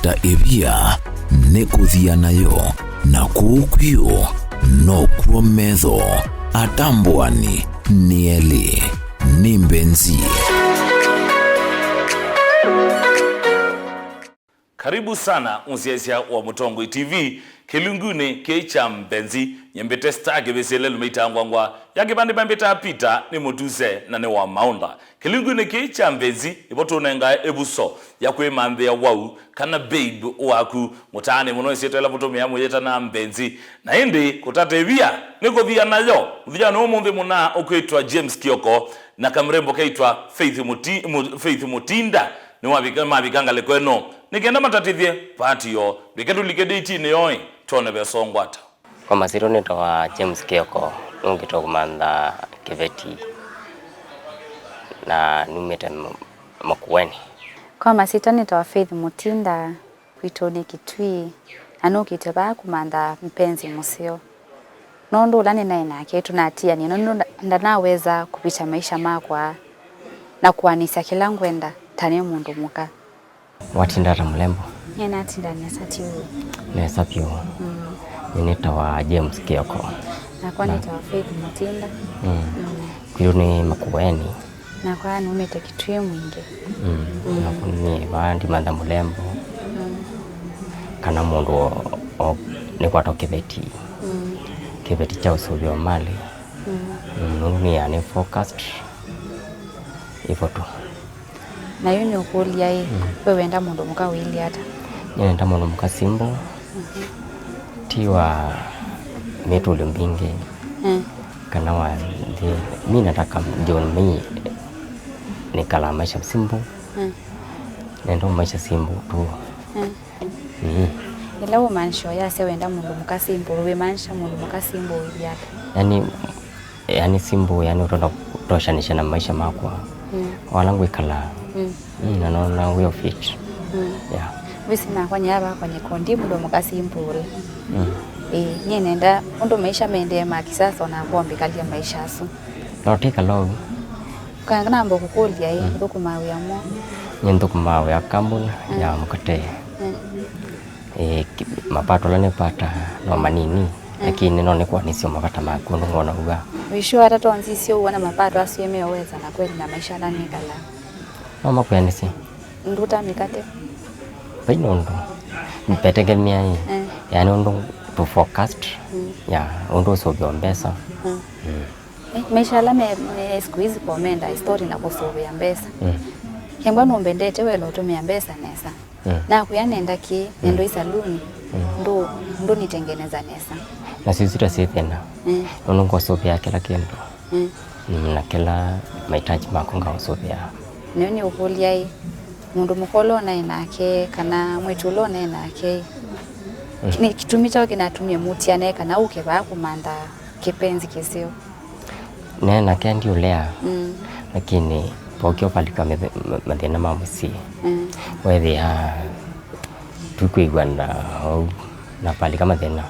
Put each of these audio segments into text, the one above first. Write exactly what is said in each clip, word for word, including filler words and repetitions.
Ta ĩvia nĩ kũthia nayo, na kũu kwĩũ nokw'o metho atambũani nĩ elĩ. Nĩ Mbenzi. Karibu sana mũsyaĩĩsya wa Mũtongoi T V kĩlungunĩ kĩĩ kya Mbenzi. Nyie mbĩte Star Kĩvĩsĩle, lũmĩtaa ngwangwa ya kĩvandĩ vambĩtaa Peter, nĩ mũtuse na nĩ wa maũnda. Kĩlungunĩ kĩĩ kya Mbenzi nĩvo tũnengae ĩvuso ya kwĩmanthĩa wau kana babe waku. Mũtaanĩ mũno ĩsyĩtwa ĩla mũtũmĩaa mũyĩtana Mbenzi. Na ĩndĩ kũtatĩvia nĩ kũthia nayo. Mũthyanĩ ũmũnthĩ mũna ũkwĩtwa James Kioko na kamrembo kaitwa Faith Muti-, Mu-, Faith Mutinda nĩwavika, mavika ngalĩko ĩno nĩ kenda matatĩthye paati yoo. Ndwĩke tũlike ndĩitinĩ yoo ĩ, twone vesongwata. Kwa masyĩtwa nĩtawa James Kioko, nũkĩte kũmantha kĩveti na numĩte M-, Makueni. Kwa masyĩtwa nĩtawa Faith Mutinda, kwitũ nĩ Kitui, na nũkĩte vaa kũmantha mpenzi mũseo. Nũndũ ũla nĩnaĩ nake tũnatianie, nũndũ nda-, ndanaweza kũvĩtya maisha makwa na kũanĩsya kĩla ngwenda ta nĩ mũndũ mũka. Watinda ata mũlembo? Nyie natinda nesa ti ũu. Nesa vyũ. Mm. Nyie nĩtawa James Kioko. Nakwa nĩtawa Faith Mutinda. Mm. Mm. Kwitũ nĩ Makueni. Nakwa numĩte Kitui Mwingĩ. Mm. Mm. Nakwa nĩ vaa ndimantha mũlembo. Mm. Kana mũndũ o, o, nĩkwatwa kĩveti. Mm. Kĩveti kya ũsũvĩo malĩ. Mm. Mm, nũndũ nĩ yani focused. Ĩvo tu. Na yu nĩũkũlya ĩ, mm, we wenda mũndũ mũka ũilye ata? Nĩnenda mũndũ mũka simple. Mhm. Ti wa mĩtũlyo mbingĩ. Mm. Kana wa nthĩ. Mi nataka John mi nĩkalaa maisha simple. Mm. Nenda maisha simple tu. Mm. Mm. Ĩla ũmaanisha ũyasya wenda mũndũ mũka simple, wĩmaanisha mũndũ mũka simple ũilye ata? Yani, yani simple, yani ũtonya kũtoshanisha na maisha makwa. Mm. Wala ngwĩkala. Mm. Mm, na nona wĩ o fit. Mm. Yeah. Wĩsĩ nakwa nyie vakwa nyĩko ndi mũndũ mũka simple. Mm. Ĩĩ, nyie nenda ũndũ maisha mendee ma kisasa, onakwa mbĩkalya maisha asu. No take a long. Kana namba kũkũlya ĩ, mm, ũthũkũmaa wĩa mwaũ? Nĩ nthũkũmaa wĩa kambuni, mm, ya mũkate. Mm. Eh, ki-, mapato ala nĩpataa no manini, mm, lakini no nĩkũanĩsya mavata maku ũndũ ngona ũw'a. Wĩ sure ata tonzisye ũw'o na mapato asu ĩ meoweza na kweli na maisha ala nĩkalaa? No makũanĩsye. Nduta mĩkate. Vai nũndũ mbetegemea ĩ, mm, yani ũndũ tũ focused, mm, ya ũndũ ũsũvĩo mbesa. Mm. Mm. Eh, maisha ala me, me siku hizi kwa menda story na kũsũvĩa mbesa. Mm. Kengwa nũmbendete wela ũtũmĩa mbesa nesa. Mm. Nakwĩa nenda kĩ, mm, nendo isaluni, mm, ndo, ndo nitengeneza nesa. Na sisi ta sisi thĩna. Mm. Nũndũ ngosũvĩa kĩla kĩndũ. Mm. Mm, na kĩla mahitaji makwa ngaũsũvĩa. Nĩyo nĩũkũlya ĩ, mũndũ mũka ũla ũnaĩ nake, kana mwĩĩtu ũla ũnaĩ nake, mm, nĩ kĩtumi kyaũ kĩnatumie mũtiane kana ũke vaa kũmantha kĩpenzi kĩseo? Nĩ nake ndiũlea, mm, lakini vaũkya ũvalika mathe-, ma-, mathĩna ma mũsyĩ. Mm. Weethĩa tũkwĩw'ana ũu na valika mathĩna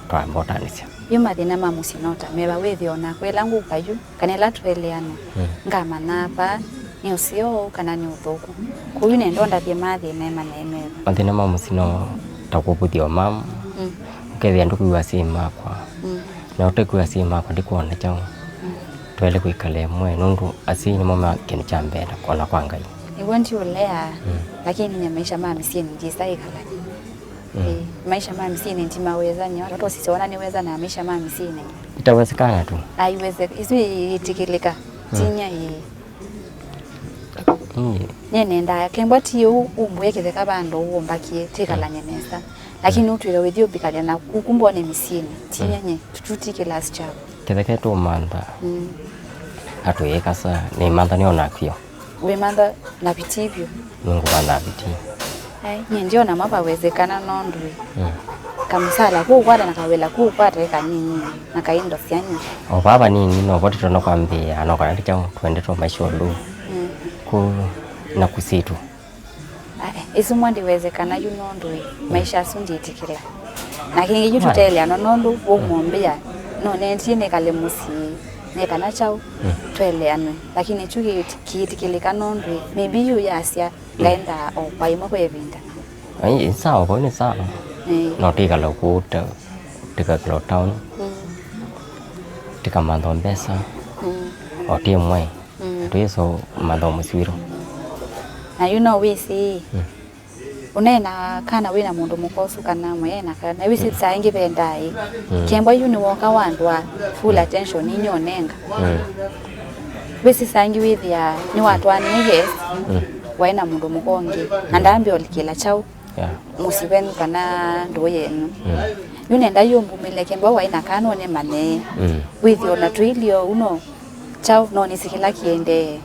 twambotanĩsya. Yu mathĩna ma mũsyĩ no ta meva? Wĩthĩa o nakwa ĩla ngũka yu, kana ĩla tũeleanwa, mm, ngamanya vaa nĩ ũseo kana nĩ ũthũku. Kwoou nenda ũndavye mathĩna e manaĩ meva? Mathĩna ma mũsyĩ no ta kũvũthya ũmamu, mm, ũkethĩa ndũkwĩw'a asyai makwa, mm, na ũtekwĩw'a asyai makwa ndikwona kyaũ. Mm. Twaĩle kwĩkala ĩmwe, nũndũ asyai nĩmo ma kĩndũ kya mbee na kwona kwa Ngai. Nĩw'o ndiũlea, mm, lakini nyie maisha ma mĩsyĩnĩ ndyĩsa ĩkala. Mm. Ĩĩ, maisha ma mĩsyĩnĩ ndimaweza nyie. Watoto sisi wana nĩweza na maisha ma mĩsyĩnĩ. Itawezekana tu. Aiweze, isu itikilika. Mm. Tinya ĩĩ. Ĩĩ. Nyie nendaa, kengwa ti ũu ũmbũe kĩtheka vandũ ũmbakie, tĩkalany'e nesa. Lakini, mm, ũtwĩe wĩthi ũmbikalya na kuku mbone mĩsyĩnĩ. Tinya, mm, nyie, tũtikĩla sichao. Kĩtheka tũmantha. Mm. Atwĩĩkasa, nĩmantha nĩona kwio. Wĩmantha na vitii vyũ? Nĩngũmantha vitii. Ai, nyie ndiona mavawezekana nondũ ĩ, mm, kamũsala kũũkwata na kawĩla kũũkwata ĩ kanini na kaindo syanyu. O vaa vanini novo tũtonya kwambĩĩa, no kana ti kyaũ twendete o maisha ũndũ. Mm. Kũ na kũsitũ. Ai, ĩsu mwa ndiwezekana yu nondũ ĩ, mm, maisha asu ndiĩtĩkĩla. Na kĩngĩ yu tũteeleanwa nondũ ũmũmbĩa, no nendie nĩkale mũsyĩ, nĩ kana kyaũ, mm, tweleanwe. Lakini kyu kĩ-, kĩitĩkĩlĩka nondũ ĩ, maybe yu yasya, mm, ngaenda o kwa ĩmwe kwa ĩvinda. Ai, nĩ sawa, vau nĩ sawa. Ĩĩ. No tĩkala kũu ta, tĩkakala town. Mm. Tĩkamantha mbesa. Mm. O tĩ mwe. Mm. Tũiso mantha mũswiro. Na yu no wĩsĩ. Mm. Ũneena kana wĩna mũndũ mũka ũsu kana mweena kana wĩsĩ saa ingĩ vendaa ĩ. Mm. Kembwa yu nĩ woka wandwa full attention inyonenga. Mm. Wĩsĩ saa ingĩ wĩthĩa nĩwatwaanie, yes. Mm. Waĩ na mũndũ mũka ũngĩ. Na ndambĩa ũlikĩla kyaũ. Yeah. Mũsyĩ wenyu kana ndũũ yenyu. Mm. Yu nenda yu mbumĩle kembwa waĩ na kana ũne mane. Mm. Wĩthĩa ona tũilio ũno. Kyaũ, no nĩsĩ kĩla kĩendee.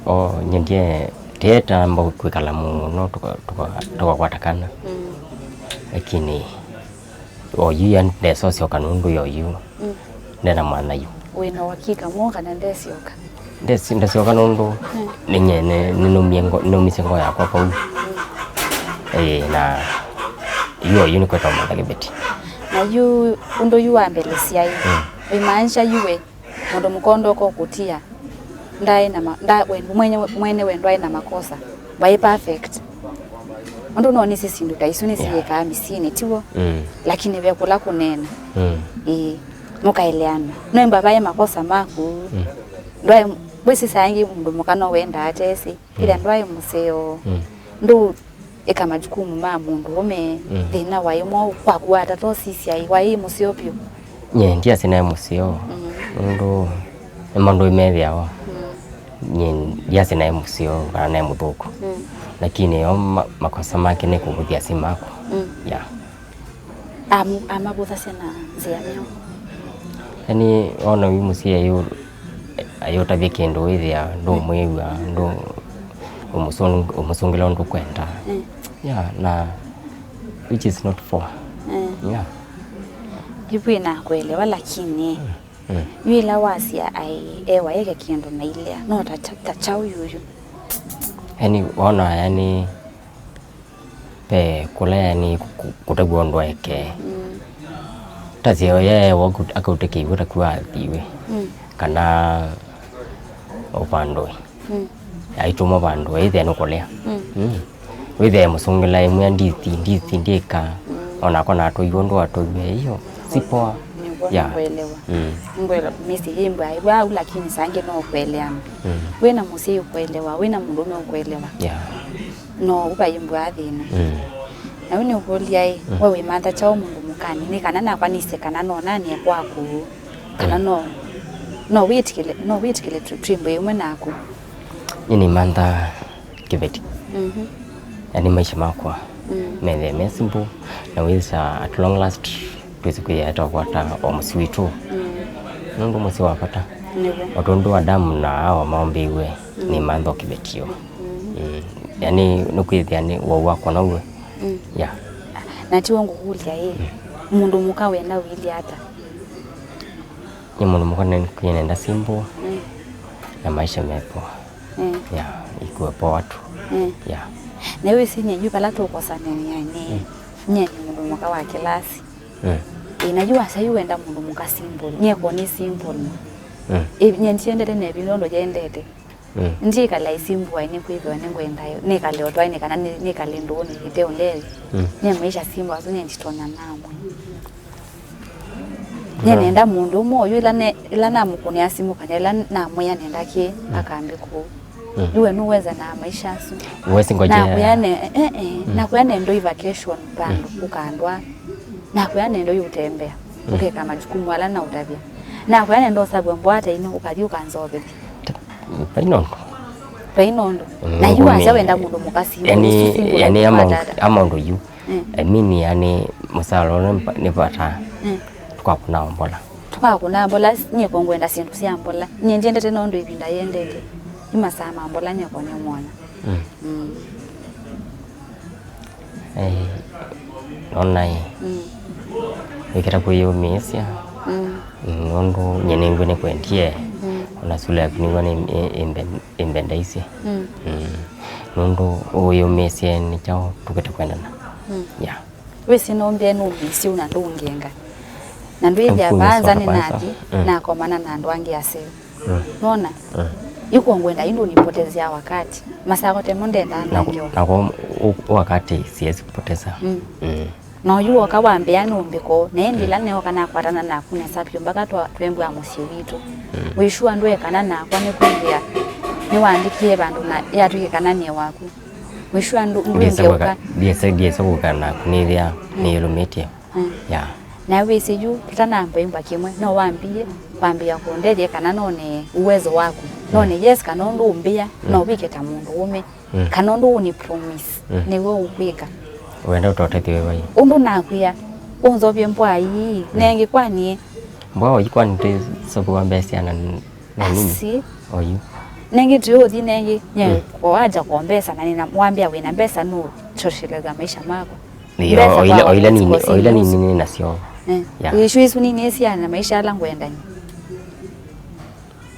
O, o, nyendie, tĩetamba kwĩkala mũno tũka-, tũka-, tũkakwata kana. Mm. Lakini, oyu ya ndesa ũsyoka nũndũ ya oyu. Mm. Ndena mwana yu. Wĩna wakika mwo kana ndesyoka? Ndesi-, ndesyoka nũndũ. Mm. Nĩnye, nĩ-, nĩnũmie ngo-, nĩnũmisye ngoo yakwa vau. Mm. Ĩĩ, na yu oyu nĩkwetwa Martha Kĩveti. Na yu, ũndũ yu wambelesya ĩ. Mm. Wĩmaanisha yu we, mũndũ mũka ũndũ ũkokũtia, ndaĩ na ma-, nda-, we, mwene, mwene we ndwaĩ na makosa, waĩ perfect. Ũndũ no nĩsĩ syĩndũ ta isu nĩsiyĩkaa mĩsyĩnĩ, tiw'o? Mm. Lakini ve kũla kũneena. Mm. Ĩĩ, mũkaeleana. Noemba vaĩ makosa maku. Mm. Ndwaĩ, wĩsĩ saa ingĩ mũndũ mũka no wendaa atesĩ. Ĩla ndwaĩ mũseo. Mm. Ndũ ĩka majukumu ma mũndũũme, mm, thĩna waĩ mwaũ kwaku watata ũsisya ĩ, waĩ mũseo vyũ? Nye, ndyasĩ naĩ mũseo. Mm. Nũndũ nĩ maũndũ methĩawa. Mm. Nye, ndyasĩ naĩ mũseo kana naĩ mũthũku. Mm. Lakini o ma-, makosa make nĩ kũvũthya si makwa. Mm. Yeah. Amu-, amavũthasya na nzĩa myaũ? Yaani, ona wĩ mũsyai ayũ-, ayũtavya kĩndũ wĩthĩa ndũmwĩw'a, ndũ-, ũmũsũng-, ũmũsũngĩla ũndũ ũkwenda. Mm. Yeah, na which is not for. Mm. Yeah. Ĩvu ĩnakuelewa, lakini, mm, mm, yu ĩla wasya ai ewa eke kĩndũ na ilea, no ta, ta, ta kyaũ yuyu? Yaani, wona, yaani, ve kũla, yaani, kũ-, kũtavw'a ũndũ aekee. Mm. Tasya yeewa akauta kĩw'ũ taku athiwe. Mm. Kana ũvandũe. Mm. Aitũma vandũ, ĩthĩa nũkũlea. Mm. Mm. Wĩthĩa mũsũngĩla ĩmwe ndithi, ndithi ndĩka. Mm. Onakwa natũiwe ũndũ watũiwe, iyo si poa. Nĩw'o. Yeah. Nĩngwelewa. Mm. Nĩngwelewa. Mĩsyĩ yĩ mbwaĩw'a au, lakini saa ingĩ no ũkweleana. Mm. Wĩna mũsyai ũkwelewa, wĩna mũndũũme ũkwelewa. Yeah. No ũvaimbwa thĩna. Mm. Na yu nĩũkũlya ĩ, mm, we wĩmantha kyaũ mũndũ mũkanĩ? Nĩ kana nakwa nĩsye kana nonanie kwaku, kana, mm, no, no wĩtĩkĩle, no wĩtĩkĩle tũ-, twĩmbwe ĩmwe naku. Nĩ nĩmantha kĩveti. Mhm. Yaani maisha makwa, mm, methĩe me simple, na wĩsa at long last twĩsĩ kwĩyĩata kwata o mũsyĩ witũ. Mm. Nũndũ mũsyĩ wa vata. Nĩw'o. O tondũ Adamu na Hawa maũmbĩiwe, mm, nĩmantha o kĩveti. Mm. Mm. Yaani, nĩkwĩthĩa nĩ wau wakwa naw'o. Mm. Yeah. Na tiwe ngũkũlya ĩ, mm, mũndũ mũka wenda ũilye ata? Nĩ mũndũ mũka nĩ-, nenda simple, mm, na maisha me poa. Mm. Yeah, ikuwe poa tu. Mm. Yeah. Na wĩsĩ nye yu vala tũkosanĩanĩa nĩ, mm, nye nĩ mũndũ mũka wa kĩlasi. Mm. Ĩ, na yu wasya yu wenda mũndũ mũka simple. Nyie ko nĩ simple. Mm. Ĩ, nye ndyendete na ĩvinda ũndũ yendete. Mm. Ndyĩkala ĩsimbuae nĩkwĩthĩwa nĩngwenda nĩkale ũtwaĩnĩ kana nĩ-, nĩkale ndũũnĩ ĩteũndethya. Mm. Nye maisha simple asu nye nditonya namwe. Nye nenda mũndũ ũmwe ũyũ ĩla ne-, ĩla namũkũnĩa simũ kana ĩla namwĩa nenda kĩ, mm, akambĩ kũu. Mm. Yu we nũweza na maisha asu. Wesi ngojea. Nakwĩa ne-, eh, eh, mm, nakwĩa nendoi vacation vandũ, mm, ũkandwa. Nakwĩa nendoi ũtembea. Mm. Ũkeka majukumu ala naũtavya. Nakwĩa nenda ũsavw'a mbwata ino ũkathi ũkanzovethya. Vai nũndũ. Vai nũndũ. Mm, na yu wasya wenda mũndũ mũka simple, yani, ũsu simple yani, ama, kwata ata? Ama ũndũ yu. Mm. I mean, yani, mũsala ũla nĩ mpa-, nĩ vata. Mm. Tũkakũna mbola. Tũkakũna mbola, nyie ko ngwenda syĩndũ sya mbola. Nyie ndiendete nũndũ ĩvinda yendete. Nĩ masaa ma mbola nyie ko nĩ mwona. Mm. Mm. Eh, nona ĩ. Mm. Wĩkĩta kwĩyũmĩĩsya. Mm. Mm, nũndũ nyie nĩngw'e nĩkwendie. Mm. Ona sula yaku nĩw'a nĩ, ĩ, ĩ, ĩmbe-, ĩmbendaisye. Mm. Mm. Nũndũ ũyũmĩĩsye nĩ kyaũ tũkĩte kwendana. Mm. Yeah. Wĩsĩ no mbee nũmĩĩsye na ndũngenga. Na ndwĩthĩa vaa nza nĩnathi, mm, nakomana na andũ angĩ aseo. Mm. Nona? Mm. Yu kwa ngwenda, yu ndũnipotezea wakati. Masaa kote mo ndendaa na nangewa. Na kwa u-, wakati siwezi kupoteza. Mm. Mm. Na oyu woka wambĩa nũmbĩko, na ĩndĩ ĩla neoka nakwatana naku nesa vyũ mpaka twa-, twembwa mũsyĩ witũ. Mm. Wĩsua ndwekana nakwa nĩkwĩthĩa nĩwandĩkie vandũ na yatw'ĩke kana nĩ waku. Wĩsua ndũ-, ndwĩngĩũka. Ndiesa, ndiesa kũka naku nĩthĩa nĩyĩlũmĩtye. Mm. Ya. Na wĩsĩ yu tũtanamba ĩmbwa kĩmwe, no wambie kwambĩĩa kũndethya kana none uwezo waku. None yes kana ũndũ ũmbĩa, no wĩke ta mũndũ ũme. Mm. Kana ũndũ ũni promise, mm, nĩw'o ũkwĩka. Wenda ũtotethiwe vai? Ũndũ nakwĩa, ũnzovye mbwa ii, mm, nengĩ kwani? Mbwa oyu kwani tĩsoviwa mbesa na n-, na nini? Asi. Oyu. Nengĩ tũyũthi nengĩ, nye, mm, kwaja kwa mbesa na nĩna, wambĩa wĩna mbesa nũtosheleza maisha mako. Ĩĩ, mbesa oila, kwa oila nini, oila nini nĩ nasyo. Eh. Ya. Isu isu nini siana maisha ala ngwendani.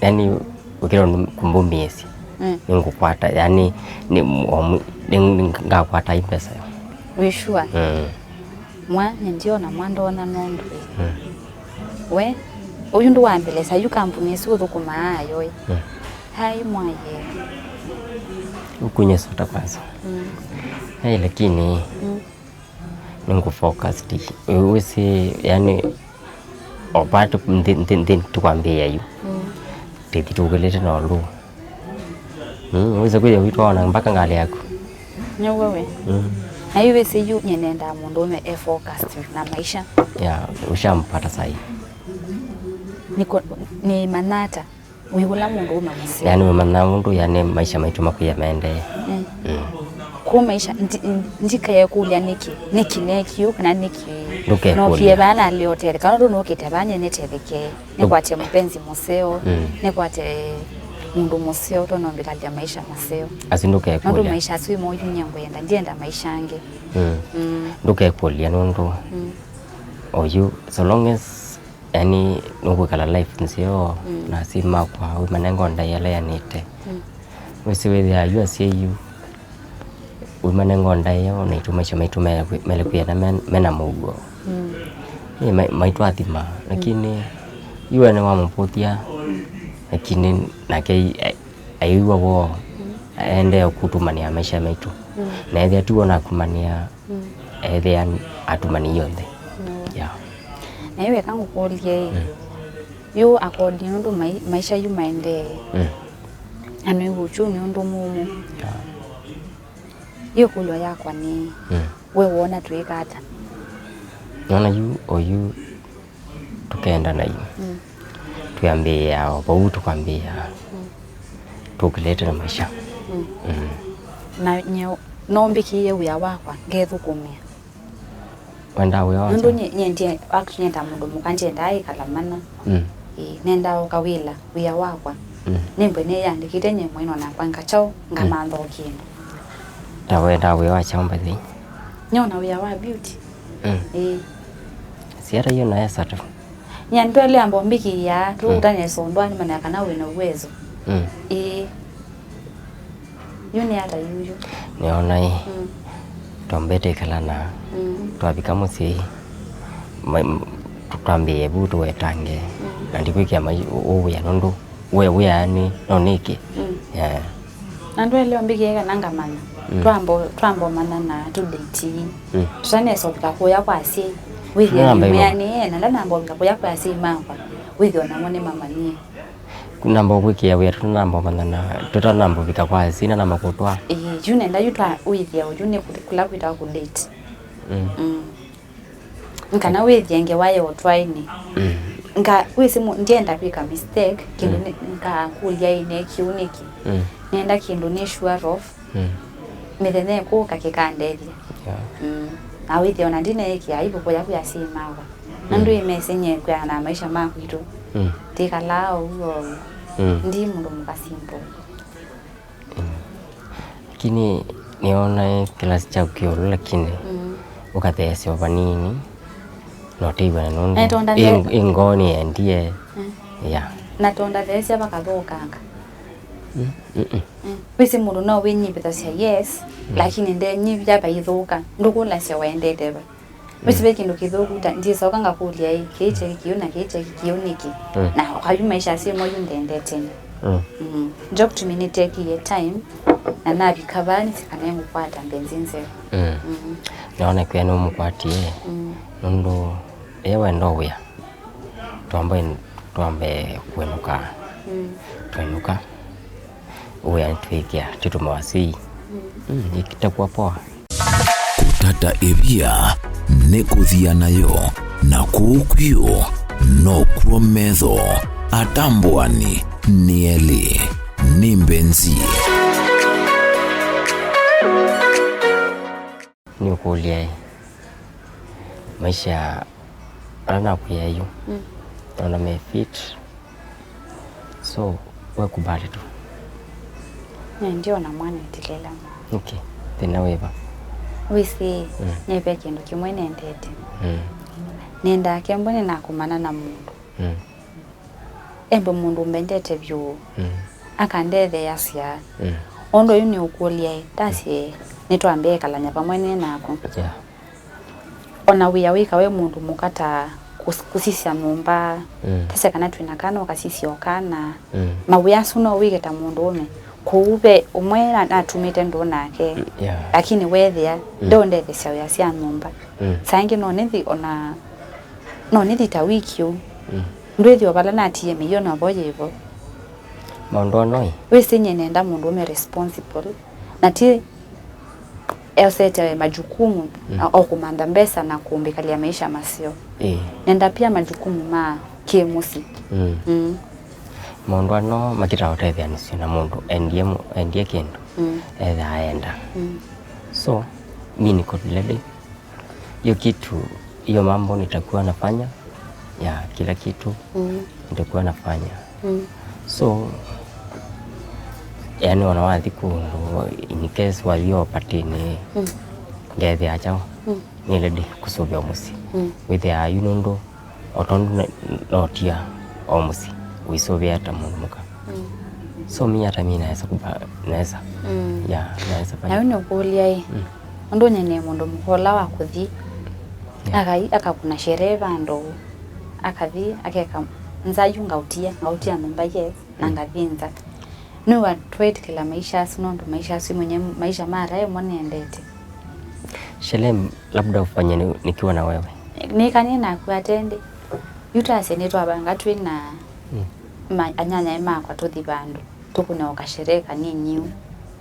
Yani, ũkĩlwa nĩ kũmbũmĩĩsya, mm, nĩngũkwata, yani, nĩ, omu-, nĩ, nĩ, ngakwata i mbesa. Wĩ sure? Mm. Mwa, nĩndiona mwa ndona nũndũ. Mm. We, ũyu ndũwambelesa, yu kambuni ĩsu ũthũkũmaa ayoi. Mm. Hai mwaye. Ukunywe soda kwanza. Mm. Hey, lakini, mm. Nĩngũfocus ti wĩsĩ, yani, o part nthĩ, nthĩ, nthĩ tũkwambĩĩa yu. Mm. Tĩthi tũkĩlĩte na ũlũ. Mm, wĩsĩ kwĩthĩa witũ ona mpaka ngalĩ yaku. Nĩw'o we. Mm. Na yu wĩsĩ yu nyenendaa mũndũũme e focused na maisha. Ya, ũshampata sahi. Nĩko, nĩmanyata. Wĩw'ũla mũndũ ũme mũseo. Yani, ũmanya mũndũ, yani, maisha maitũ makwĩa maendee. Mm. Mm. Kũ maisha, ndi-, ndi-, ndikaekũlya nĩkĩ, nĩkĩ nekiũ, kana nĩkĩ. Ndũkekũlya. Nokie vaa nalĩ ũtetheka, nũndũ nũkĩte vaa nye nĩtethekee. Nĩkwate mpenzi mũseo, mm, nĩkwate mũndũ mũseo, tono mbikalya maisha maseo. Asu ndũkekũlya. Nũndũ maisha asu imo yu nye ngwenda, ndienda maisha angĩ. Mm. Mm. Ndũkekũlya nũndũ, mm, oyu, so long as Yani, nũkwĩkala life nzeo, mm, na asyai makwa, wĩmanenga o ndaĩa ĩla yanĩte. Mm. Wĩsĩ wĩthĩaa yu asyai yu, wĩmanenga o ndaĩa, o naitũ maisha maitũ mele kwĩ-, mele kwĩana men-, mena mũuo. Mm. Ĩ, ma-, maitwathima, mm, lakini yu ene wamũvũthya, mm, lakini nake ai-, ai-, aiw'a woo, mm, aendee kũtũmanĩa maisha maitũ. Mm. Na ethĩa tiw'o nakumanĩa, mm, ethĩa atũmani yonthe. No. Yeah. Na yu eka ngũkũlye ĩ, mm, yu according nũndũ mai-, maisha yu maendee, mm, na nĩ uchumi ũndũ mũmũ. Yeah. Yu ĩkũlyo yakwa nĩ, mm, we wona twĩka ata? Nona yu, oyu tũkenda na yu. Mm. Twĩambĩĩa o vau tũkwambĩĩa, mm, tũkĩlĩte na maisha. Mm. Mm. Na nye-, no mbĩkĩĩe wĩa wakwa, ngethũkũmĩa. Wendaa wĩa wa nũndũ kyaũ? Nye-, nyendie, actually, nyenda mũndũ mũka, nyendaa ĩkala mana. Mm. Ĩĩ, nendaa ũka wĩla, wĩa wakwa. Mm. Nĩmbwe nĩyandĩkĩte nye mwene nakwa ngakyaũ, ngamantha o kĩndũ. Ta wendaa wĩa wa kyaũ mbathi? Nyona wĩa wa beauty. Mm. Ĩĩ. Si hata hiyo naweza tu. Nya ndwele amba ũmbĩkĩĩa, tu, mm, ũtanesa ũndũ ani mana kana wĩna uwezo. Mm. Ĩĩ. Yu nĩ ata yuyu? Nĩona ĩ. Mm. Twambĩte ĩkala na, mm, twavika mũsyĩ, ma-, m-, twambĩĩe vu tũwetange. Mm. Na ndikwĩkĩa mai-, ũ-, ũwĩa nũndũ we wĩa nĩ, no nĩkĩ? Mm. Yeah. Na ndwele ũmbĩkĩe kana ngamanya. Mm. Twambo, twambo mana na tũdate. Mm. Tũtanesa ũvika kũya kwa asyai. Wĩthĩa nĩmweanĩe, na ndanamba ũvika kũya kwa asyai makwa. Wĩthĩa onamo nĩmamanyie. Namba ũkwĩkĩa wĩa tũtanamba ũmanya na tũtanamba ũvika kwa asyai na namba kũtwaa. Ĩĩ, yu nenda yu twa wĩthĩa ũyu nĩ kũ-, kũla kwĩtawa kũdate. Mm. Mm. Kana wĩthĩa ngewa ya ũtwaĩnĩ. Mm. Nga, wĩsĩ mũ-, ndienda kwĩka mistake, kĩndũ, mm, nĩ-, ngakũlya ĩne kĩu nĩkĩ. Mm. Nenda kĩndũ nĩ sure of. Mm. Mĩthenya ĩkũka kĩkandethya. Yeah. Mm. Na wĩthĩa ona ndineyĩkĩa aibu kũya kwĩ asyai makwa. Na, mm, ndwĩmesĩ nye kwĩana na maisha ma kwitũ. Mm. Tĩkalaa ũu ũu. Mm. Ndi mũndũ mũka simple. Mm. Lakini nĩona kĩlasi kyaku kĩ ũlũ, lakini, mm, ũkatheesya o vanini, na ũtĩw'a na nũndũ. Eh, tonda ĩ-, nde- ĩ ngoo nĩendie. Mm. Yeah. Na tonda theesya vakathũkanga. Mm, mm, mm. Mm. Wĩsĩ mũndũ no wĩnyivĩthasya, yes, mm, lakini ndenyivya vaithũka. Ndũkũlasya waendete va. Wĩsĩ ve kĩndũ kĩthũku ta, ndiĩsa ũka ngakũlya ĩ, kĩĩ kyeki kĩu na kĩĩ kyeki kĩu nĩkĩ? Mm. Na oka yu maisha asu ĩmo yu ndendete. Mm. Mm. Job to me nĩtekie time, na navika vaa nĩsĩ kana nĩngũkwata mbenzi nzeo. Mm. Mm. Naona kwĩa nĩũmũkwatie, mm, nũndũ ĩya wenda wĩa. Twambe, twambe kwenũka. Mm. Twenũka. Wĩa nĩtwĩkĩa, tũtũmawa sei. Mm. Mm, ĩkĩtakw'a poa. Kũtata ĩvia nĩ kũthia nayo, na kũu kwĩũ nokw'o metho atambũani nĩ elĩ. Nĩ mbenzi. Nĩũkũlya ĩ, maisha ala nakwĩa yu, mm, nona me fit. So, we kubali tu. Na ndio na mwana nitilela. Okay. Thĩna wĩva? Wĩsĩ, mm, nĩve kĩndũ kĩmwe nendete. Mm. Nendaa kembwe nĩnakomana na mũndũ. Mm. Embwe mũndũ mbendete vyũ. Mm. Akandetheeasya. Mm. Ũndũ yu nĩũkũlya ĩ, ndasye, nĩtwambĩe ĩkalany'a vamwe nĩ naku. Yeah. Ona wĩa wĩka we mũndũ mũka ta kũs-, kũsisya nyũmba, mm, tese kana twĩna kana ũkasisya o kana. Mm. Mawĩa asu no wĩke ta mũndũũme. Kũu ve ũmwe na-, natumĩte ndũũ nake. Yeah. Lakini weethĩa, mm, ndeũndethesya wĩa sya nyũmba. Mm. Saa ingĩ no nĩthi ona, no nĩthi ta wiki ũu. Mm. Ndwĩthĩwa vala natie mĩio navo yĩvo. Maũndũ ano ĩ. Wĩsĩ nyie nenda mũndũũme responsible. Na ti eosete majukumu, mm, o kũmantha mbesa na kũmbĩkalya maisha maseo. Ĩĩ. Nenda pia majukumu ma kĩmũsyĩ. Mm. Mm. Maũndũ ano makĩtaa ũtetheanĩsyo na mũndũ endie mu-, endie kĩndũ, mm, ethaa enda. Mm. So, mi niko ready. Hiyo kitu, hiyo mambo nitakuwa nafanya ya kila kitu, mm, nitakuwa nafanya. Mm. So, yani, ona wathi kũndũ, in case wathi o party-nĩ, mm, ngethĩa kyaũ, mm, nĩ ready kũsũvĩa mũsyĩ. Mm. Wĩthĩaa yu nũndũ o tondũ na-, notia o mũsyĩ, ũisũvĩa ta mũndũ mũka. Mm. So mi hata mi naweza kuba-, naweza. Mm. Yeah, naweza fanya. Na yu nĩkũlya ĩ, mm, ũndũ nyie nĩ mũndũ mũka ũla wa kũthi, yeah, akai, akakuna sherehe vandũ, akathi, akeka nza yu ngautia, ngautia nyũmba, yes, na, mm, ngathi nza. Nĩwa twĩtĩkĩla maisha asu, nũndũ maisha asu mwenye maisha mara ĩmwe nendete. Sherehe labda ufanye ni-, nikiwa na wewe. Nĩkanie naku atende. Yu twasye nĩtwavanga twĩ na, mm, ma-, anyanyae makwa tũthi vandũ. Tũkũne o kasherehe kanini ũu.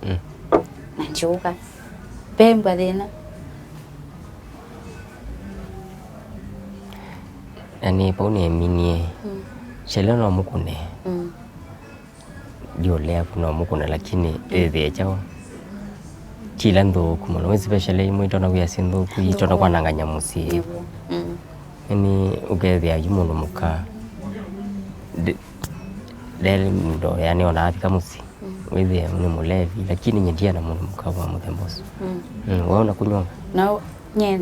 Mm. Na ndyũka. Vembwa thĩna. Na nĩ vau nĩeminie. Mm. Sherehe no mũkũne. Mm. Ndiũlea vu no mũkũne, lakini, mm, ĩthĩe kyaũ. Ti ila nthũku mũno. Especially imwe itona wĩa syĩ nthũku, itona, nthũku, kwananganya mũsyĩ. Nĩw'o. Mm. Yaani, ũkethĩa yu mũndũ mũka, nde-, ndeli ndo, yaani, ona avika mũsyĩ, mm, wĩthĩe nĩ mũlevi, lakini nyie ndiana mũndũ mũka wa mũthemba ũsu. Mm. Mm, we ũnakunywanga? No, nye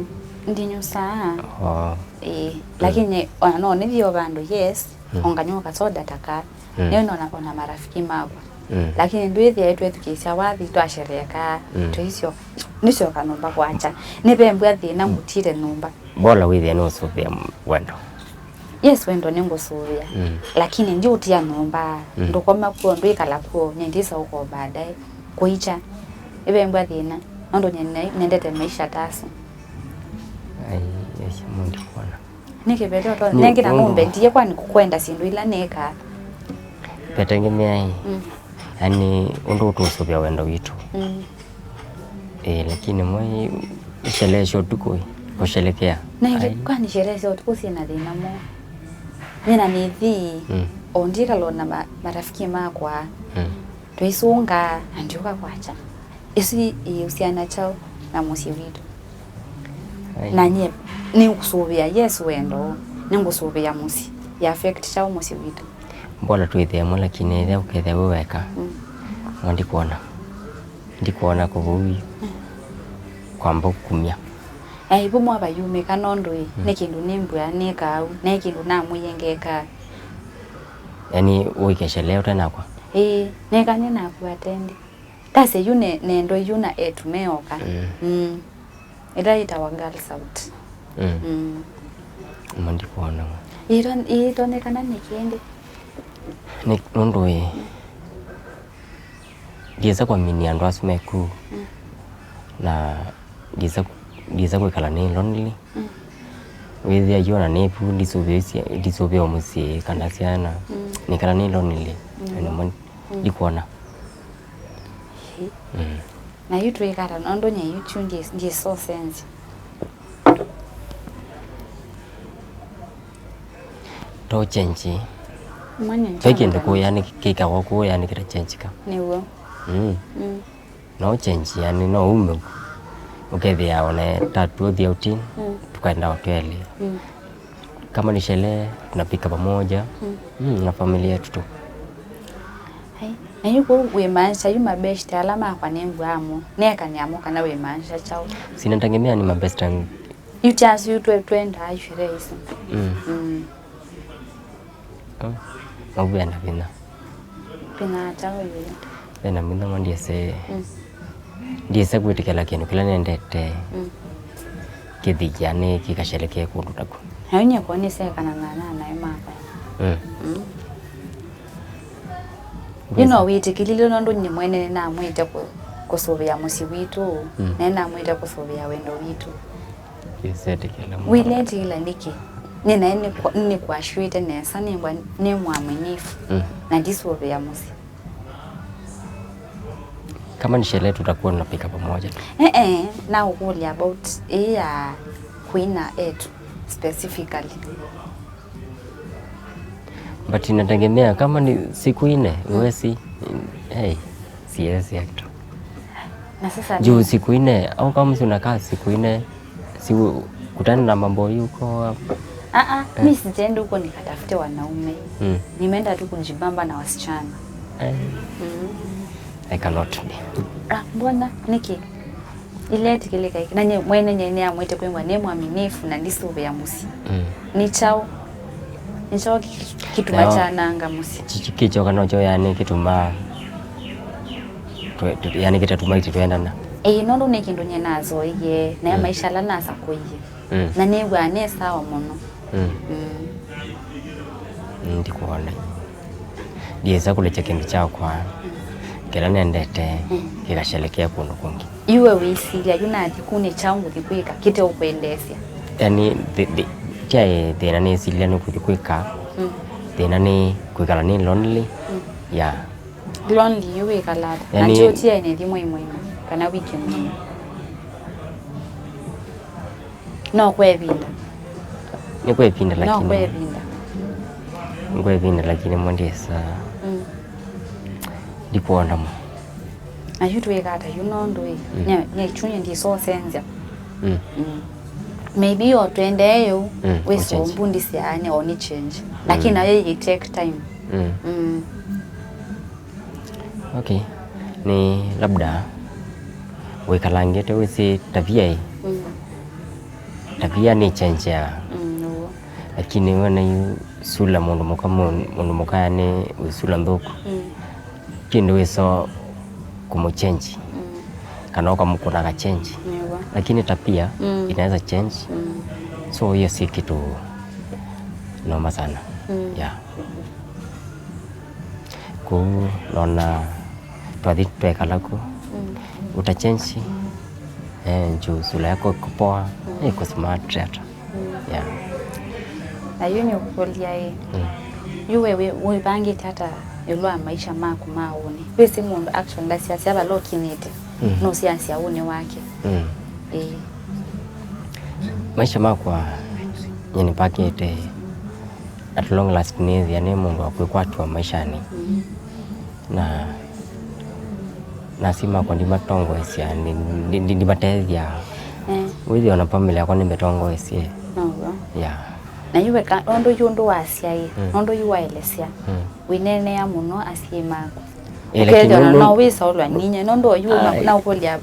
ndinyusaa. Oh. Ĩĩ, mm, lakini ona no nĩthi o vandũ, yes, mm, onganywa kasoda taka. Mm. Nĩyo nona ona marafiki makwa. Mm. Lakini ndwĩthĩa twethukĩĩsya wathi twashereka, mm, tũisyo, nĩsyoka nyũmba kwakya. Nĩvembwa thĩna, mm, ngũtile nyũmba. Bola wĩthĩa nũsũvĩa m-, wendo. Yes, wendo nĩngũsũvĩa. Mm. Lakini ndiũtia nyũmba, mm, ndũkoma kuo, ndwĩkala kuo, nyendisa ũko baadaye. Kũikya. Ĩvembwa thĩna. Nũndũ nye nendete maisha ta asu. Ai, yes, mũndũ kuona. Nĩ kĩvete ũto-, nĩ, nengĩ na nũndũ mũmbendie, kwani kũkwenda syĩndũ ila nĩkaa? Vetengemea ĩ. Mm. Yaani, ũndũ ũtũsũvĩa wendo witũ. Mm. Eh, lakini mwe, sherehe sya ũtukũ ĩ, kũsherekea. Nengĩ, ai, kwani sherehe sya ũtukũ syĩ na thĩna mo? Nyina nĩthi, mm, o ndikalona ma-, marafiki makwa. Mm. Tũisũnga, na ndiũka kwakya. Ĩsu ĩ-, ĩhusiana kyaũ na mũsyĩ witũ? Ai. Na nyie nĩngũsũvĩa, yes, wendo, nĩngũsũvĩa mũsyĩ. Ĩ affect kyaũ mũsyĩ witũ? Mbola twĩthĩe mo, lakini ĩthĩa ũkethĩa wĩ weka. Mm. Mo ndikwona. Ndikwona kũvũi. Mm. Kwamba kumya. Ai, vu mwavayumĩka nũndũ ĩ, mm, nĩ kĩndũ nĩ mbua nĩkaa, nĩ kĩndũ namwĩie ngeka. Yaani, ũikeshelea ũte nakwa? Ĩĩ, neka nĩ naku atendi. Tase yu ne-, nendo yu na etu meoka. Mm. Mm. Ĩla yĩtawa Girls Out. Mm. Mm. Mo ndikwona. Ĩto-, ĩtonekana nĩ kĩndĩ. Nĩ nũndũ ĩ, Ndiĩsa kwaminia andũ asu me kũu. Mm. Na ndiĩsa, ndiĩsa kwĩkala nĩ lonely. Mm. Wĩthĩa yu ona nĩ vu, ndisũvĩsye, ndisũvĩa mũsyĩ kana syana. Mm. Nĩkala nĩ lonely. Mm. Na nĩmo Mm. ndikwona. Ĩĩ. Mm. Na yu twĩkata, nũndũ nyie yu kyu ndiĩ-, ndiĩsosenzya. To change. Mwenye ve kĩndũ kũũ, yani, kĩkawa kũũ, yani, kĩta change ka. Nĩw'o. Mm. Mm. No change, yani, no ume. Ũkethĩa ona ta tuothi outing, Mm. tukaenda hoteli. Mm. Kama ni sherehe, tunapika pamoja. Mm. Mm, na familia yetu tu. Ai, na yu kũu wĩmaanisha yu mabeshte ala makwa nĩ ngwamo. Neka nĩ amo kana wĩmaanisha kyaũ? Sinategemea ni mabeshte ang- Yu chance yu twe-, twendaa sherehe isu. Mm. Mm. Oh, au vena vinya. Vinya ata ũyũ? Vena vinya ma ndiese. Mm. Ndiese kwĩtĩkĩla kĩndũ kĩla nendete. Mm. Kĩthĩkya nĩ kĩkasherekee kũndũ taku. Na yu nyekwa nĩsekana na nanae makwa. Mm. Mm. Yu no wĩtĩkĩlile nũndũ nyie mwene nĩnamwĩte kũ-, kũsũvĩa mũsyĩ witũ, Mm. na nĩnamwĩte kũsũvĩa wendo witũ. Ndisetĩkĩla mũno. Wĩletĩkĩla nĩkĩ? Nĩ naĩ nĩkwa-, nĩkwashwĩte nesa, nĩngwa nĩ mwaminifu, Mm. na ndisũvĩa mũsyĩ. Kama ni sherehe tutakuwa tunapika pamoja. Eh, eh, na ũkũlya about ĩĩ ya kwina etu specifically. But inategemea kama ni siku nne, Mm. huwezi, hey, siwezi hata. Na sasa juu ni- siku nne, au kama si unakaa siku nne, si u-, kutana na mambo yuko hapo. Ah, ah, Eh. mi sijaenda huko nikatafute wanaume. Mm. Nimeenda tu kujibamba na wasichana. Eh. Mm. I cannot be. Ah, mbona? Nĩkĩ? Iletĩkĩlĩka iki. Na nye mwene nye nĩamwĩte kwĩngwa nĩ mwaminifu na ndisũvĩa mũsyĩ. Mm. Nĩ kyaũ? Nĩ kyaũ ki-, kĩtuma Nao, kyananga mũsyĩ? Ki-, ki-, kĩkyoka nokyo yani kĩtuma twe-, twe-, yani kĩtatuma iti twendana. Ĩĩ, nũndũ nĩ kĩndũ nye nazoie, na Mm. maisha ala nasakũie. Mm. Na nĩw'aa nĩ sawa mũno. Mm. Mm. Ndikuona. Ndiesa kũlekya kĩndũ kyakwa kĩla nendete Mm. kĩkashelekea kũndũ kũngĩ. Yu we wĩsilya, yu nathi kũ nĩ kyaũ ngũthi kwĩka kĩteũkwendeesya? Yani, thi-, thi-, tyaĩ thĩna nĩsilya nĩkũthi kwĩka Mm. thĩna nĩ kwĩkala nĩ lonely. Mm. Yeah. Lonely yu wĩkala ata? Na Yani- ndio tiaĩ nĩthi mwei mũima kana wiki mũima. No kwa ĩvinda. Nĩ kwa ĩvinda, No lakini kwa ĩvinda. Nĩ kwa ĩvinda, lakini mo ndĩsa Mm. ndikuona mo. Na yu twĩka ata yu nũndũ ĩ? Mm. Nye, nye chunye ndisosenzya. Mm. Mm. Maybe o twendee yu, Mm, wĩsombu ndisiaane o ni change. Lakini Mm. nayo ĩ take time. Mm. Mm. Okay. Nĩ labda wĩkalangĩte wĩsĩ tabia ĩ. Mm. Tabia nĩ changeaa. Mm, nĩw'o. Lakini wona yu sula mũndũ mũka, mũ-, mũndũ mũka yani wĩ sula nthũku. Mm. Kĩndũ wĩso kũmũchange. Mm. Kana ũkamũkũna ka change. Nĩw'o. Lakini tabia Mm. inaweza change. Mm. So hiyo si kitu noma sana. Mm. Yeah. Kũu nona twathi twekala ku Mm. utachenji eh, juu sura yako iko poa Mm. iko smart hata Mm. yeah. Na yu nĩ ũkũlya ĩ Mm. yu we wĩ- wĩvangĩte ata ĩũlũ wa maisha maku ma ũnĩ? Wĩsĩ mũndũ actually ndasiasya vala ũkinyĩte Mm. nũsiasya ũnĩ wake Mm. ĩĩ Maisha makwa nye nĩpakĩte at long last nĩthĩa nĩ mũndũ wa kwĩkwatw'a maishanĩ. Na nasi makwa ndimatongoesya, ndi- ndi- ndi- ndimatethya. Eh. Wĩthĩa ona family yakwa nĩmetongoesye. Now'o. Yeah. Na yu weka nũndũ yu ũndũ wasyaĩ Mm. nũndũ yu waelesya Mm. wĩneenea mũno asyai maku. Eh, ũkethĩa lakini ona nũ- no wĩsaũlwa ninya nũndũ oyu Ai. na ũkũlya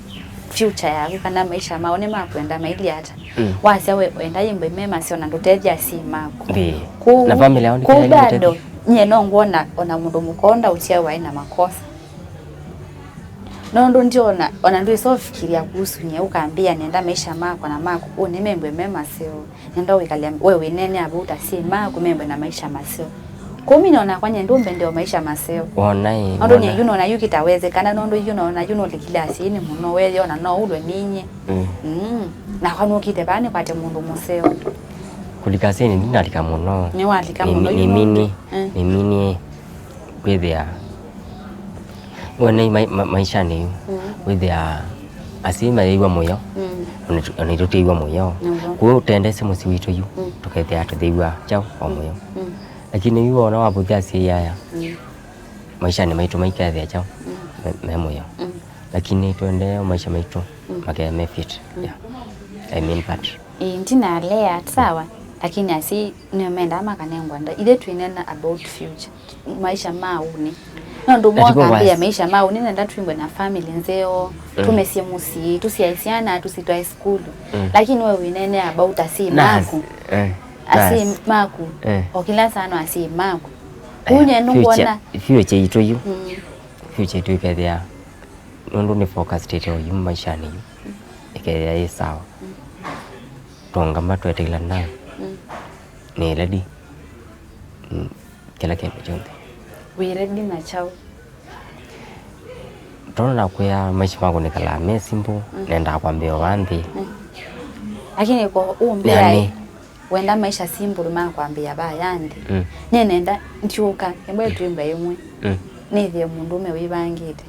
future yaku kana maisha mao nĩ makwenda mailyĩ ata. Mm. Wasya we wenda yĩmbwe me maseo na ndũtethya asyai maku. Ĩĩ. Kũu- Na family yao kũu ndĩkĩlya bado nĩtethya. Nyie no ngwona ona mũndũ mũkonda ũtiawa ena makosa. Nũndũ ndiona ona ndwĩsofikiria kuhusu nyie ũkambĩa nenda maisha makwa na maku ũnĩ membwe me maseo. Nenda wĩkalya we wĩneenea vau ta syai maku membwe na maisha maseo. Kũu mi nona kwa nye ndũmbendeo maisha maseo. Wona ĩ, nũndũ nye yu nona yu kitawezekana, nũndũ yu nona yu nũlikile asyĩnĩ mũno, weyona no ulwe ninyie. Mm. Mm. Nakwa nũkite vaa nĩkwate mũndũ mũseo. Kũlika asyĩnĩ ndinalika mũno. Nĩwalika mũno yu nĩmini, nũndũ. Mm. Nĩmini kwĩthĩa wona ma, ma, maishanĩ yu. Mm. Wĩthĩa asyai mayĩw'a mũyo. Mm. Ona tu- ona itũ twĩw'a mũyo. Nĩw'o. Kũu tendesye mũsyĩ witũ yu. Mm. Tũkethĩa tũthĩw'a kyaũ o mũyo. Mm. Lakini yu wona wavũthya asyai aya, mm, maishanĩ maitũ maikethĩa kyaũ? Mm. Me, me mũyo. Mm. Lakini tũendee maisha maitũ, mm, makee me fit. Mm. Yeah. I mean that. Ĩĩ, ndinalea sawa, lakini asi nĩmendaa makanengwa nda. Ithe twĩnena about future, maisha ma ũnĩ. Nũndũ mwa kambĩa maisha ma ũnĩ, nenda twĩmbwe na family nzeo, mm, tũmesye mũsyĩ, tũsyae syana, tũsitwae sukulu. Mm. Lakini we wĩnene about asi maku. Eh. Asi maku. Eh. O kĩla saa no asi maku. Kũu nye nũkwona future itũ yu. Mm. Future itũ ĩkethĩa nũndũ nĩ focusĩte o yu maishanĩ yu. Ĩkethĩa yĩ sawa. Mm. Tũngama tweteela nayo. Mm. Nĩ ready. Mm. Kĩla kĩndũ kyonthe. Wĩ ready na kyaũ? Tondũ nakwĩa maisha makwa nĩkalaa me simple, mm, nendaa kwambĩa o va nthĩ. Mm. Lakini ko ũmbĩa yani, wenda maisha simple ma kwambĩa vaya nthĩ. Mm. Nye nenda ndyũka, embwe twĩmba ĩmwe. Mm. Nĩthĩe mũndũũme wĩvangĩte.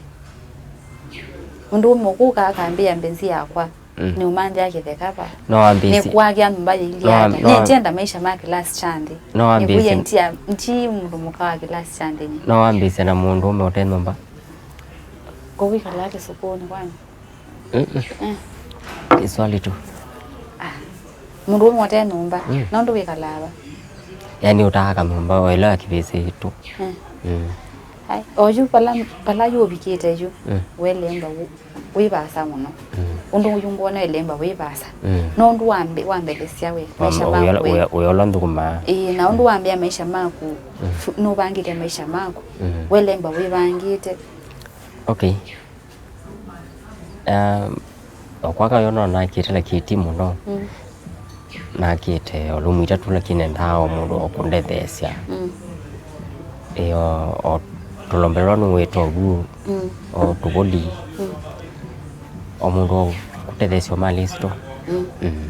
Mũndũũme ũkũka akambĩa mbenzi yakwa. Mm. Nĩũmanthĩa kĩtheka va? No wambĩĩsye. Nĩkwakĩa nyũmba yĩilyĩ no wam- ata? No wam- Nĩngyenda maisha ma kĩlasi kya nthĩ. No wambĩĩsye. Nĩkwĩe nti, nti mũndũ mũka wa kĩlasi kya nthĩ. No wambĩĩsye na mũndũũme ũte nyũmba. Kũu wĩkalaa kĩsũkũnĩ kwanyu? Mm-mm. Eh. Nĩ swali tu. Ah. Mũndũũme ũte nyũmba. Mm. Nũndũ wĩkalaa va? Yani ũtaaka nyũmba o ĩla ya kĩvĩsĩ tu. Eh. Mm. Ai, o yu pala, pala yu ũvikĩte yu, mm, welemba wĩ vaasa mũno. Mm. Ũndũ ũyu ngwona ĩlemba wĩ vaasa. Mm. Nũndũ wambe, wambelesya we, maisha maku we. Ũyũ ũla nthũkũmaa. Ĩĩ, na ũndũ wambĩa maisha maku, mm, nũvangĩte maisha maku. Mm. Welemba wĩvangĩte. Okay. Um, o kwaka yo no nakĩte lakini ti mũno. Mm. Nakĩte o rumu itatũ, lakini nendaa o mũndũ o kũndetheesya. Mm. Ĩĩ, o, o tũlombe tũla nũwĩta ũvu, mm, o tũvoli. Mm. O mũndũ o kũtetheesya o mali isu. Mm. Mm.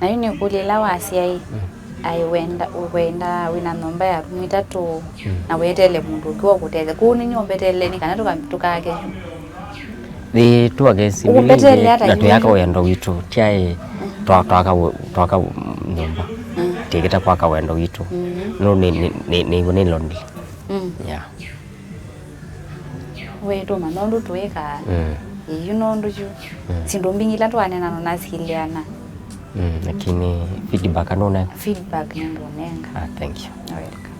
Na yu nĩkũlye ĩla wasyaĩ, mm, aĩ wenda, wenda wĩna nyũmba ya rumu itatũ, mm, na weteele mũndũ ũngĩ wa kũtetheesya. Kũu nĩnyombetele nĩ kana tũka-, tũkake yu. Ĩĩ, twakesi ũkũmbeteele ata na yu? Twĩaka wendo witũ, tyaĩ twa-, twaka wĩ-, twaka nyũmba. Mm. Twĩkĩte kwaka wendo witũ. Mm. No nĩ, nĩ, nĩ, nĩ, nĩ lonely. Mm. Yeah. Wĩtũma nũndũ tũĩkaa. Mm. Ĩĩ, yu nũndũ yu. Mm. Syĩndũ mbingĩ ila twaneena no nasikĩlĩana. Mm, lakini feedback nũne. Feedback nĩndũnenga. Ah, thank you. You're welcome.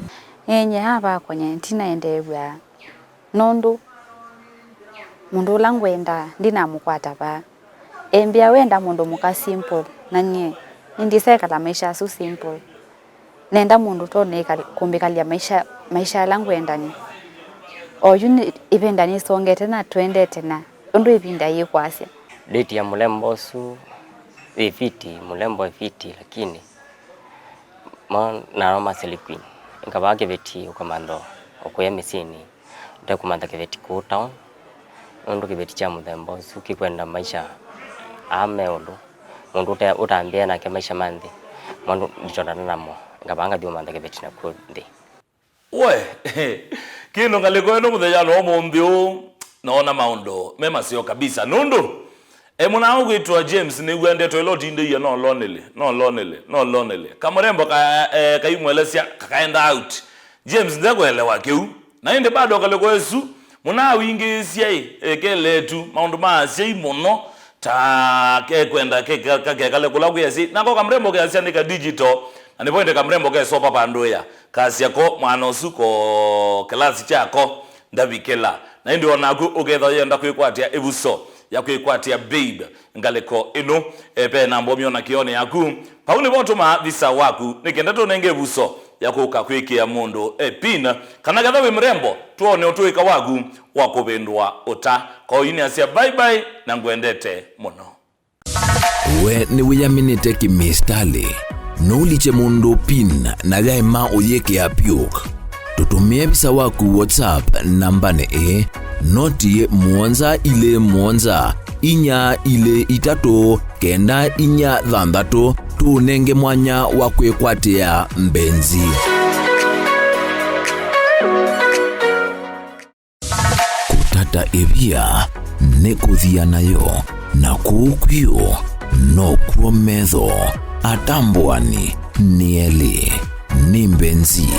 Enye ava kwenye ntina endeew'a. Nũndũ mũndũ ũla ngwendaa ndinamũkwata vaa. Embĩa wenda mũndũ mũka simple, na nyie nĩndisekala maisha asu simple. Nenda mũndũ ũtonya kũmbĩkalya maisha, maisha ala ngwendany'a. Oyu nĩ ĩvinda nĩsongete na twendete na ũndũ ĩvinda yĩkwasya. Date ya mũlembo ũsu yĩ fiti, mũlembo wĩ fiti, lakini ma nao ma Slay Queen. Ngavaa kĩveti ũkamantha ũkũya mĩsyĩnĩ. Ũtekũmantha kĩveti kũu town, nũndũ kĩveti kya mũthemba ũsu kĩkwenda maisha aa me ũndũ mũndũ ũte-, ũtambĩe nake maisha ma nthĩ, maũndũ nditondana namo, ngavaa ngathi ũmantha kĩveti naku nthĩ. We, kĩndũ ngalĩko ĩno mũthenya wa ũmũnthĩ ũũ, noona maũndũ me maseo kabisa, nũndũ e, mũnaa ũkwĩtwa James nĩw'a ndeto ĩla ũtindĩie no lonely, no lonely, no lonely. Kamũrembo ka, e, kaimwelesya kakaenda out. James ndekũelewa kĩu. Na ĩndĩ bado ngalĩko ĩsu, mũnaa wingĩĩsya ĩ, e, keletu, maũndũ ma asyai mũno, ta kekwenda ke-, ka-, ka-, kekale kũla kwĩ asyai. Nako kamrembo keasya nĩ ka digital, na nĩvo ĩndĩ kamrembo kesova vandũ ĩa. Kasya ko mwana ũsu ko kĩlasi kyako, ndavikĩla. Na ĩndĩ o naku ũkethwa yenda kwĩkwatĩa ĩvuso ya kwĩkwatĩa babe ngalĩko ĩno, e, ve namba ũmyona kĩonĩ yaku. Vau nĩvo ũtũmaa visa waku, nĩ kenda tũnenge ĩvuso ya kũka kwĩkĩa mũndũ, e, pin, kana ketha wĩ mrembo, twone ũtũĩka waku wa kũvĩndũa ũta. Kwa ũu nĩasya bye bye na ngwendete mũno. We nĩwĩyaminĩte kĩmĩstalĩ? Nũlikye mũndũ pin na yaema ũyĩkĩa PUK. Tũtũmĩe visa waku WhatsApp nambanĩ ĩĩ, noti mũonza ilĩ mũonza inya ilĩ itatũ kenda inya thanthatũ, tũũnenge mwanya wa kwĩkwatĩa mbenzi. Kũtata ĩvia nĩ kũthia nayo, na kũu kwĩũ nokw'o metho. Atambũani nĩ elĩ, nĩ mbenzi.